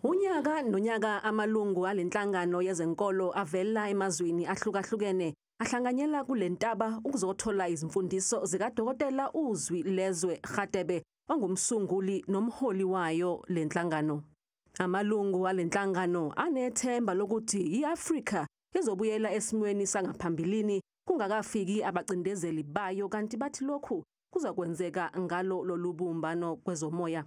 Unyaka nonyaka amalungu alenhlangano yezenkolo avela emazweni ahlukahlukene ahlanganyela kule ntaba ukuzothola izimfundiso zikaDokotela uZwi Lezwe Radebe, ongumsunguli nomholi wayo lenhlangano. Amalungu alenhlangano anethemba lokuthi iAfrika izobuyela esimweni sangaphambilini kungakafiki abacindezeli bayo, kanti bathi lokhu kuzokwenzeka ngalo lolu bumbano kwezomoya.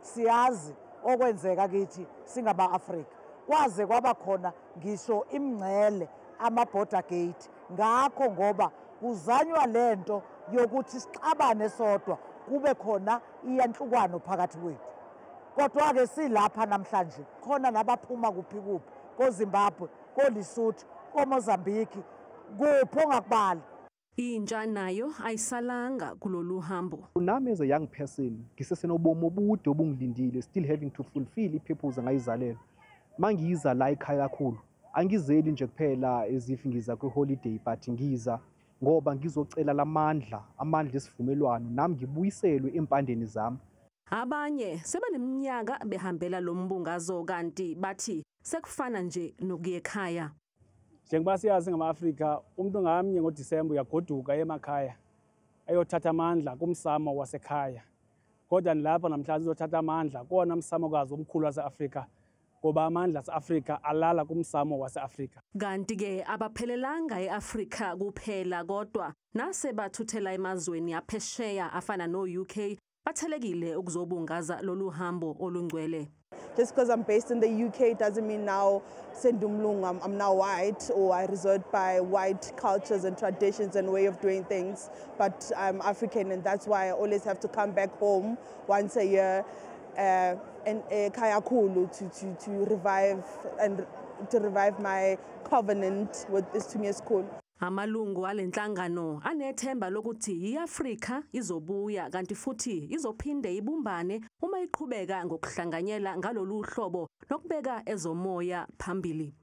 Siyazi okwenzeka kithi singaba-Afrika, kwaze kwaba khona ngisho imingcele, ama-border gate, ngakho ngoba kuzanywa lento yokuthi sixabane sodwa, kube khona iyanhlukano phakathi kwethu. Kodwa-ke silapha namhlanje khona nabaphuma kuphi kuphi, koZimbabwe, koLesotho, koMozambique, kuphi ongakubali. Intsha nayo ayisalanga kulolu hambo. Nami as a young person ngisesenobomi obude obungilindile, still having to fulfill i-purpose engayizalelwa. Mangiza la ekhaya kakhulu, angizeli nje kuphela as if ngiza kwi-holiday, but ngiza ngoba ngizocela lamandla, amandla esivumelwano, nami ngibuyiselwe empandeni zami. Abanye sebaneminyaka behambela lo mbungazo, kanti bathi sekufana nje nokuya ekhaya. Njengoba siyazi ngama-Afrika, umuntu ngamnye ngoDisemba uyagoduka emakhaya ayothatha amandla kumsamo wasekhaya. Kodwa nilapha namhlanje uzothatha amandla kona msamokazi omkhulu wase-Afrika, ngoba amandla ase-Afrika alala kumsamo wase-Afrika. Kanti-ke abaphelelanga e-Afrika kuphela, kodwa nase bathuthela emazweni aphesheya afana no-UK, bathelekile ukuzobungaza lolu hambo olungcwele. Just because I'm based in the UK doesn't mean now sendumlungu, I'm now white, or I resort by white cultures and traditions and way of doing things. But I'm African, and that's why I always have to come back home once a year and Kayakulu to revive and to revive my covenant with Isithunywa Esikhulu. Amalungu alenhlangano anethemba lokuthi iAfrika izobuya, kanti futhi izophinde ibumbane uma iqhubeka ngokuhlanganyela ngalolu hlobo nokubeka ezomoya phambili.